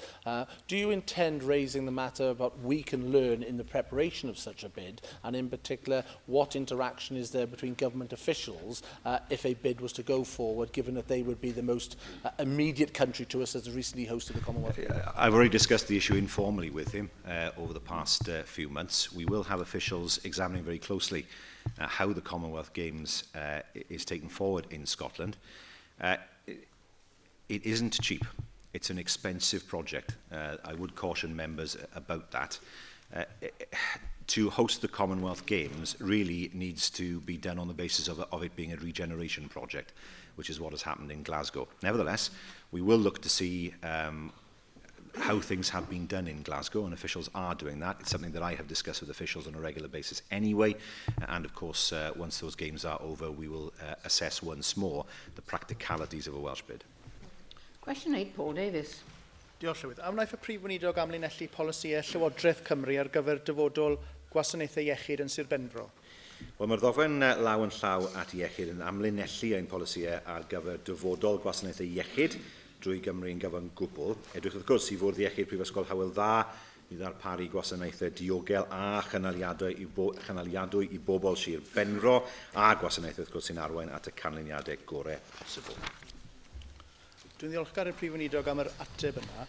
Do you intend raising the matter about we can learn in the preparation of such a bid, and in particular, what interaction is there between government officials if a bid was to go forward, given that they would be the most immediate country to us as recently hosted the Commonwealth Games? I've already discussed the issue informally with him over the past few months. We will have officials examining very closely how the Commonwealth Games is taken forward in Scotland. It isn't cheap. It's an expensive project. I would caution members about that. To host the Commonwealth Games really needs to be done on the basis of it being a regeneration project, which is what has happened in Glasgow. Nevertheless, we will look to see how things have been done in Glasgow, and officials are doing that. It's something that I have discussed with officials on a regular basis anyway, and of course, once those games are over, we will assess once more the practicalities of a Welsh bid. Question 8, Paul Davies. Diolch, Llywydd. A wnaiff y Prif Weinidog amlinellu polisïau Llywodraeth Cymru ar gyfer dyfodol gwasanaethau iechyd yn Sir Benfro? Wel, mae'r ddogfen law yn llaw at iechyd yn amlinellu ein polisïau ar gyfer dyfodol gwasanaethau iechyd drwy Gymru yn gyfan gwbl. Edrych wrth gwrs i Fwrdd Iechyd Prifysgol Hywel Dda i ddarparu gwasanaethau diogel a chynaliadwy i bobl Sir Benfro a gwasanaethau wrth gwrs sy'n arwain at y canlyniadau gorau posibl. Dwi'n ddiolchgar i'r Prif Weinidog am yr ateb yna.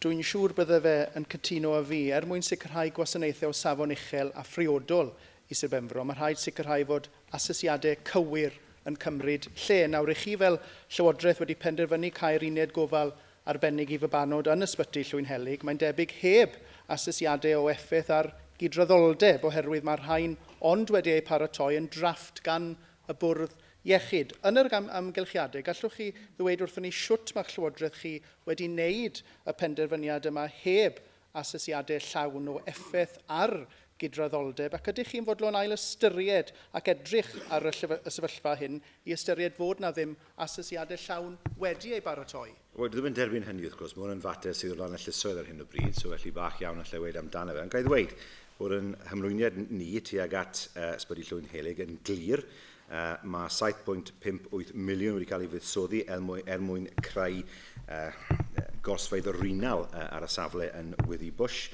Dwi'n siŵr bydde fe yn cytuno â fi. Er mwyn sicrhau gwasanaethau o safon uchel a phriodol i Sir Benfro, mae rhaid sicrhau fod asesiadau cywir yn cymryd lle. Nawr, i chi fel Llywodraeth wedi penderfynu cau'r uned gofal arbennig i fabanod yn ysbyty Llwynhelyg, mae'n debyg heb asesiadau o effaith ar gydraddoldeb, oherwydd mae'r rhain ond wedi eu paratoi yn drafft gan y bwrdd iechyd. Yn yr amgylchiadau, gallwch chi ddweud wrthon ni sut mae'ch Llywodraeth chi wedi wneud y penderfyniad yma heb asesiadau llawn o effaith ar gydraddoldeb, ac ydych chi'n fodlon ail ystyried ac edrych ar y sefyllfa hyn i ystyried fod na ddim asesiadau llawn wedi ei baratoi? Wel, dwi ddim yn derbyn hynny, wrth gwrs. Mae hwn yn fater sydd o dan y llysoedd ar hyn o bryd, so felly bach iawn allai weud amdano fe. Ond ga i ddweud bod yn hymrwymiad ni tuag at Ysbyty Llwynhelyg yn glir. Mae 7.58 miliwn wedi cael ei fuddsoddi er mwyn creu gorsfeydd renal ar y safle yn Withybush.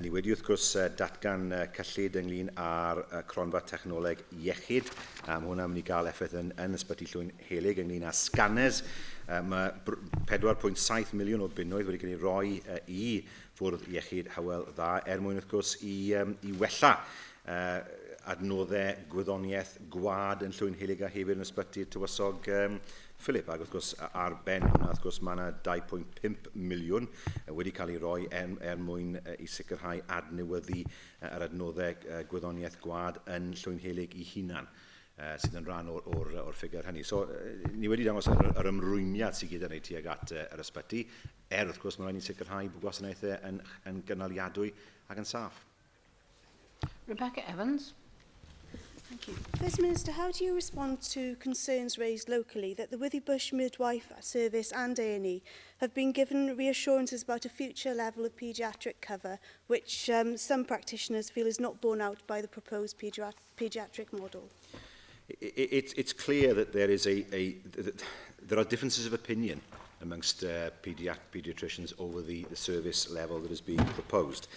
Ni wedi wrth gwrs datgan cyllid ynglyn â'r cronfa technoleg iechyd. Mae hwnna'n mynd i gael effaith yn, yn ysbyty Llwyn Helig ynglyn â scanners. Mae 4.7 miliwn o bunnoedd wedi cael ei roi i Fwrdd Iechyd Hywel Dda er mwyn wrth gwrs i, um, i wella adnoddau gwyddoniaeth gwad yn Llwyn Helig a hefyd yn ysbyty'r Tywysog um, Philip. Ac wrth gwrs ar ben hwnna wrth gwrs mae yna 2.5 miliwn wedi cael ei roi er, er mwyn i sicrhau adnewyddu yr adnoddau gwyddoniaeth gwad yn Llwyn Helig i hunan sydd yn rhan o'r, or, or ffigur hynny. So, ni wedi dangos yr, yr ymrwymiad sydd gyda ni tuag at yr ysbyty, er wrth gwrs mae'n rhaid ni sicrhau bod gwasanaethau yn, yn gynaliadwy ac yn saff. Rebecca Evans. Thank you. First Minister, how do you respond to concerns raised locally that the Withybush Midwife Service and A&E have been given reassurances about a future level of paediatric cover, which um, some practitioners feel is not borne out by the proposed paediatric model? It, it, it's clear that there is a, a there are differences of opinion amongst uh, pediat pediatricians over the, the service level that is being proposed.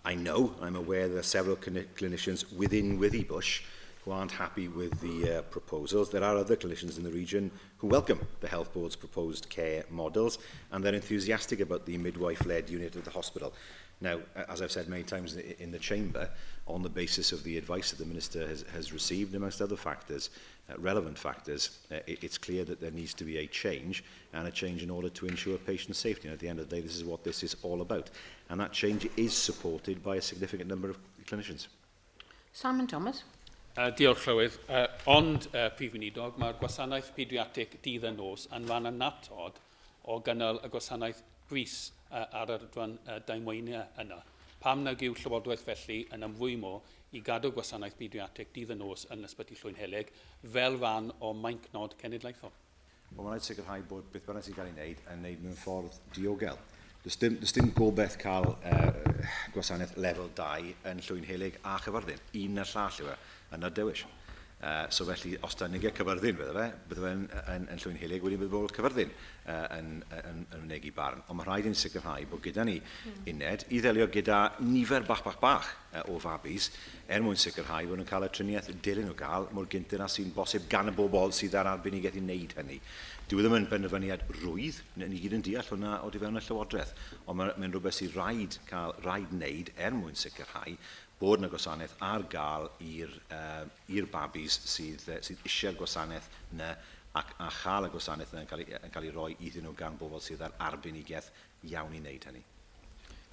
I know, I'm aware there are several clinicians within Withybush who aren't happy with the uh, proposals. There are other clinicians in the region who welcome the Health Board's proposed care models and they're enthusiastic about the midwife-led unit at the hospital. Now, as I've said many times in the chamber, on the basis of the advice that the Minister has, has received, amongst other factors, uh, relevant factors, uh, it, it's clear that there needs to be a change, and a change in order to ensure patient safety. And at the end of the day, this is what this is all about. And that change is supported by a significant number of clinicians. Simon Thomas. Uh, diolch, Llywydd. Uh, ond, uh, Prif Weinidog, mae'r gwasanaeth pediatric dydd a nos yn rhan annatod o gynnal y gwasanaeth brys uh, ar yr adran uh, damweiniau yna. Pam nag yw Llywodraeth felly yn ymrwymo i gadw gwasanaeth pediatric dydd a nos yn Ysbyty Llwynhelyg fel rhan o maincnod cenedlaethol? Wel, mae'n rhaid sicrhau bod beth bynnag sy'n cael ei wneud yn wneud mewn ffordd diogel. Does dim, does dim gobeith cael uh, gwasanaeth lefel 2 yn Llwynhelyg a Chyfyrddin. Un na'r llall yw e, yna'r dewis. Uh, so felly, os da ni'n Cyfyrddin, bydde fe, bydde fe'n yn, yn Llwynhelyg, wedyn bydde bobl Cyfyrddin uh, yn, yn, yn mynegi barn. Ond mae rhaid i ni sicrhau bod gyda ni mm. uned i ddelio gyda nifer bach bach bach uh, o fabis er mwyn sicrhau bod nhw'n cael y triniaeth dilyn nhw gael mor gynted â sy'n bosib gan y bobl sydd ar arbenigedd i wneud hynny. Dyw e ddim yn benderfyniad rwydd, ni gyd yn deall hwnna o du fewn y Llywodraeth, ond mae'n mae rhywbeth sydd rhaid cael, rhaid wneud er mwyn sicrhau bod yna gwasanaeth ar gael i'r uh, i'r babis sydd, uh, sydd eisiau'r gwasanaeth yna ac a chael y gwasanaeth yna yn cael, ei, yn cael ei roi iddyn nhw gan bobl sydd ar arbenigedd iawn i wneud hynny.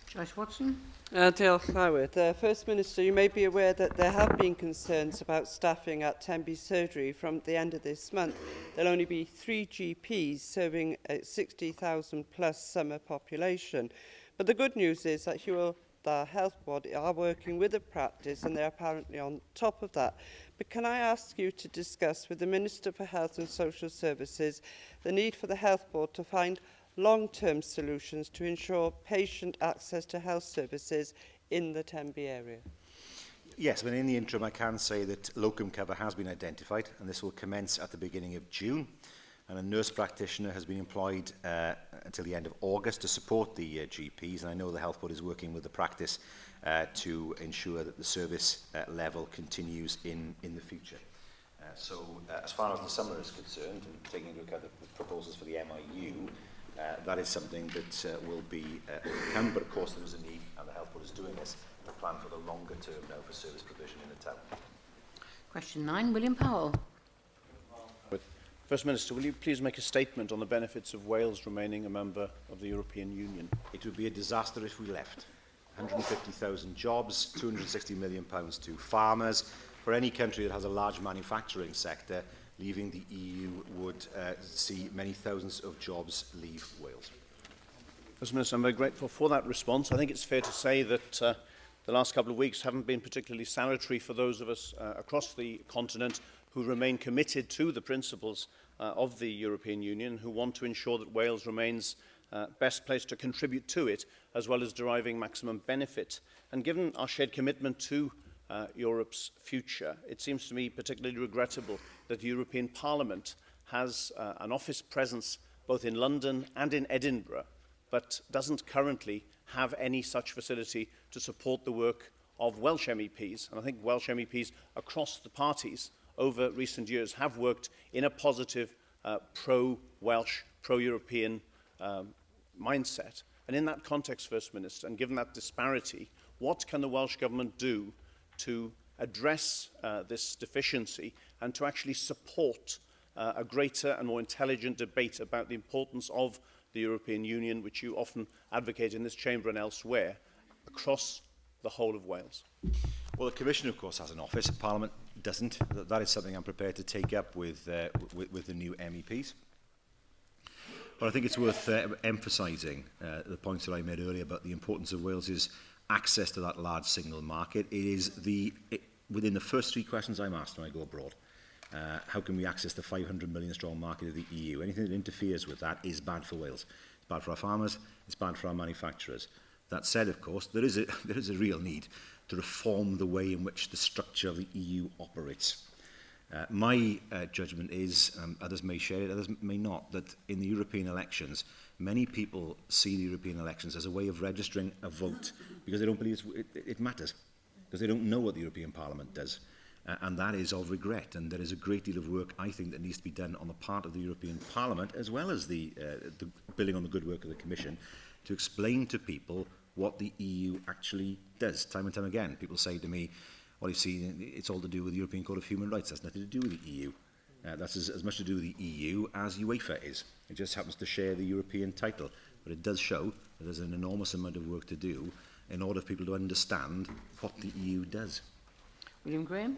Joyce Watson. Uh, diolch, Llywydd. Uh, First Minister, you may be aware that there have been concerns about staffing at Tenby Surgery from the end of this month. There'll only be three GPs serving a 60,000 plus summer population. But the good news is that Hywel the Health Board are working with the practice and they're apparently on top of that. But can I ask you to discuss with the Minister for Health and Social Services the need for the Health Board to find long-term solutions to ensure patient access to health services in the Tenby area? Yes, but in the interim I can say that locum cover has been identified and this will commence at the beginning of June. And a nurse practitioner has been employed uh, until the end of August to support the uh, GPs. And I know the Health Board is working with the practice uh, to ensure that the service uh, level continues in, in the future. Uh, so uh, as far as the summer is concerned, and taking into account the, the proposals for the MIU, uh, that is something that uh, will be uh, overcome. But of course there is a need, and the Health Board is doing this, to plan for the longer term now for service provision in the town. Question 9, William Powell. First Minister, will you please make a statement on the benefits of Wales remaining a member of the European Union? It would be a disaster if we left. 150,000 jobs, 260 million pounds to farmers. For any country that has a large manufacturing sector, leaving the EU would uh, see many thousands of jobs leave Wales. First Minister, I'm very grateful for that response. I think it's fair to say that uh, the last couple of weeks haven't been particularly salutary for those of us uh, across the continent who remain committed to the principles uh, of the European Union, who want to ensure that Wales remains uh, best placed to contribute to it, as well as deriving maximum benefit. And given our shared commitment to uh, Europe's future, it seems to me particularly regrettable that the European Parliament has uh, an office presence both in London and in Edinburgh, but doesn't currently have any such facility to support the work of Welsh MEPs. And I think Welsh MEPs across the parties over recent years have worked in a positive uh, pro-Welsh, pro-European um, mindset. And in that context, First Minister, and given that disparity, what can the Welsh Government do to address uh, this deficiency and to actually support uh, a greater and more intelligent debate about the importance of the European Union, which you often advocate in this chamber and elsewhere, across the whole of Wales? Well, the Commission, of course, has an office. Parliament doesn't. That is something I'm prepared to take up with, uh, with, with the new MEPs. But I think it's worth uh, emphasising uh, the points that I made earlier about the importance of Wales's access to that large single market. It is the, it, within the first three questions I'm asked when I go abroad, uh, how can we access the 500 million strong market of the EU? Anything that interferes with that is bad for Wales. It's bad for our farmers, it's bad for our manufacturers. That said, of course, there is a, there is a real need to reform the way in which the structure of the EU operates. Uh, my uh, judgment is, um, others may share it, others may not, that in the European elections, many people see the European elections as a way of registering a vote because they don't believe it, it matters, because they don't know what the European Parliament does. Uh, and that is of regret. And there is a great deal of work, I think, that needs to be done on the part of the European Parliament, as well as the, uh, the building on the good work of the Commission, to explain to people what the EU actually does. Time and time again, people say to me, well, you see, it's all to do with the European Court of Human Rights. That's nothing to do with the EU. Uh, that's as, as much to do with the EU as UEFA is. It just happens to share the European title. But it does show that there's an enormous amount of work to do in order for people to understand what the EU does. William Graham.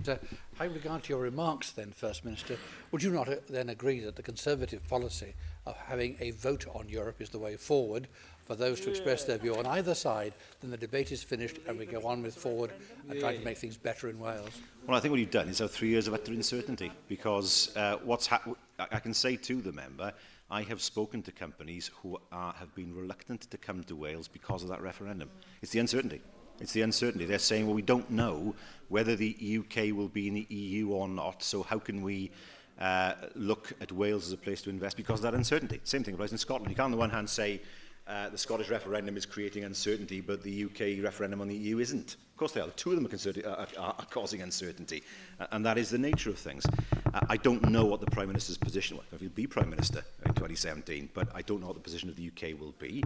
Uh, having regard to your remarks then, First Minister, would you not uh, then agree that the Conservative policy of having a vote on Europe is the way forward for those to express their view on either side, then the debate is finished and we go on with forward and try to make things better in Wales? Well, I think what you've done is have three years of utter uncertainty because uh, what's ha I can say to the member, I have spoken to companies who are, have been reluctant to come to Wales because of that referendum. It's the uncertainty. It's the uncertainty. They're saying, well, we don't know whether the UK will be in the EU or not, so how can we uh, look at Wales as a place to invest because of that uncertainty? Same thing applies in Scotland. You can't on the one hand say uh, the Scottish referendum is creating uncertainty, but the UK referendum on the EU isn't. Of course they are. The two of them are, are, are, are causing uncertainty, uh, and that is the nature of things. Uh, I don't know what the Prime Minister's position will if he'll be Prime Minister in 2017, but I don't know what the position of the UK will be.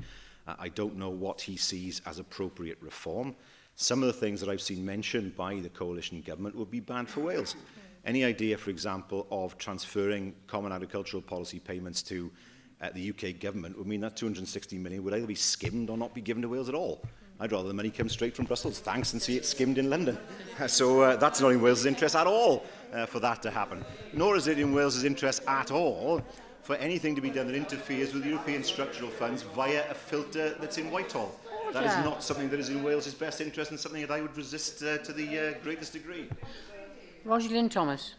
Uh, I don't know what he sees as appropriate reform. Some of the things that I've seen mentioned by the coalition government would be bad for Wales. Any idea, for example, of transferring common agricultural policy payments to uh, the UK government would mean that 260 million would either be skimmed or not be given to Wales at all. I'd rather the money come straight from Brussels, thanks, and see it skimmed in London. So uh, that's not in Wales's interest at all uh, for that to happen. Nor is it in Wales's interest at all for anything to be done that interferes with European structural funds via a filter that's in Whitehall. That is not something that is in Wales's best interest and something that I would resist uh, to the uh, greatest degree. Roger Lynn Thomas.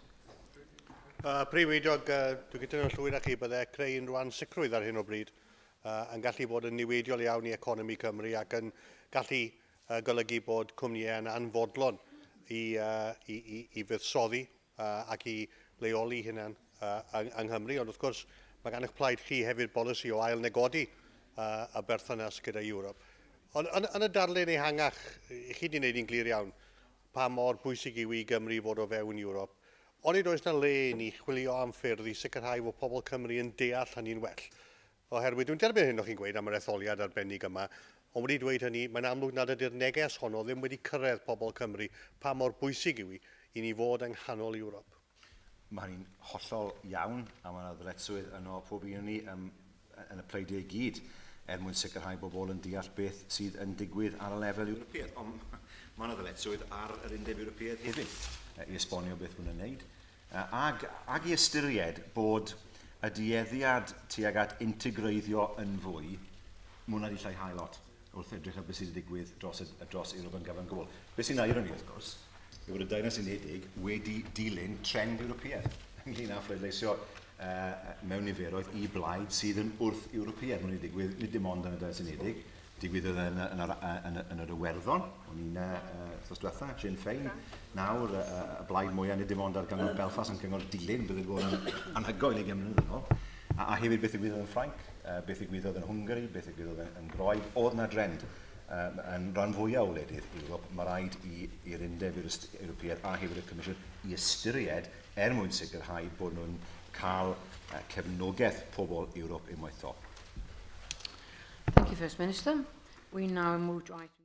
Uh, Prif Weinidog, uh, dwi'n cytuno'n llwyr â chi bydde creu unrhyw ansicrwydd ar hyn o bryd uh, yn gallu bod yn niweidiol iawn i economi Cymru ac yn gallu uh, golygu bod cwmnïau yn anfodlon i, uh, i, i, i fuddsoddi uh, ac i leoli hunan uh, yng, yng Nghymru. Ond wrth gwrs, mae gan eich plaid chi hefyd bolisi o ail negodi uh, y berthynas gyda Ewrop. Ond yn, yn y darlun ehangach, chi wedi gwneud yn glir iawn pa mor bwysig yw i Gymru fod o fewn Ewrop. Onid oes na le i ni chwilio am ffyrdd i sicrhau fod pobl Cymru yn deall hynny'n well. Oherwydd dwi'n derbyn hyn o'ch chi'n gweud am yr etholiad arbennig yma, ond wedi dweud hynny, mae'n amlwg nad ydy'r neges honno ddim wedi cyrraedd pobl Cymru pa mor bwysig yw i i ni fod yng nghanol Ewrop. Mae hynny'n hollol iawn, a mae yna ddyletswydd yno pob un o'n ni um, yn y pleidiau i gyd er mwyn sicrhau bobl yn deall beth sydd yn digwydd ar y lefel Ewropeaidd. Ond mae yna ddyletswydd ar yr Undeb Ewropeaidd hefyd i esbonio beth maen nhw'n wneud. Ag, ag i ystyried bod y dueddiad tuag at integreiddio yn fwy, mae hwnna wedi lleihau lot wrth edrych ar beth sydd wedi digwydd dros, dros Ewrop yn gyfan gwbl. Beth sy'n irony, wrth gwrs, yw bod y Deyrnas Unedig wedi dilyn trend Ewropeaidd ynglyn â phleidleisio uh, mewn niferoedd i blaid sydd yn wrth Ewropeaidd. Mae'n wedi digwydd nid dim ond yn y Deyrnas Unedig, digwyddodd yn, yn, yn, yn, yn yr Iwerddon, o'n i'n uh, wythnos diwetha, Sinn Féin, nawr y, y blaid mwyaf nid dim ond ar gyngor Belfast, ond cyngor Dulyn, bydd wedi bod yn anhygoel i mlynedd yn ôl. A, a hefyd beth ddigwyddodd yn Ffrainc, uh, beth ddigwyddodd yn Hwngari, beth ddigwyddodd yn, yn Groeg, oedd na drend um, yn rhan fwyaf o wledydd Ewrop, mae rhaid i'r Undeb Ewropeaidd a hefyd y Comisiwn i ystyried er mwyn sicrhau bod nhw'n cael uh, cefnogaeth pobl Ewrop unwaith to. Thank you, First Minister. We now move to item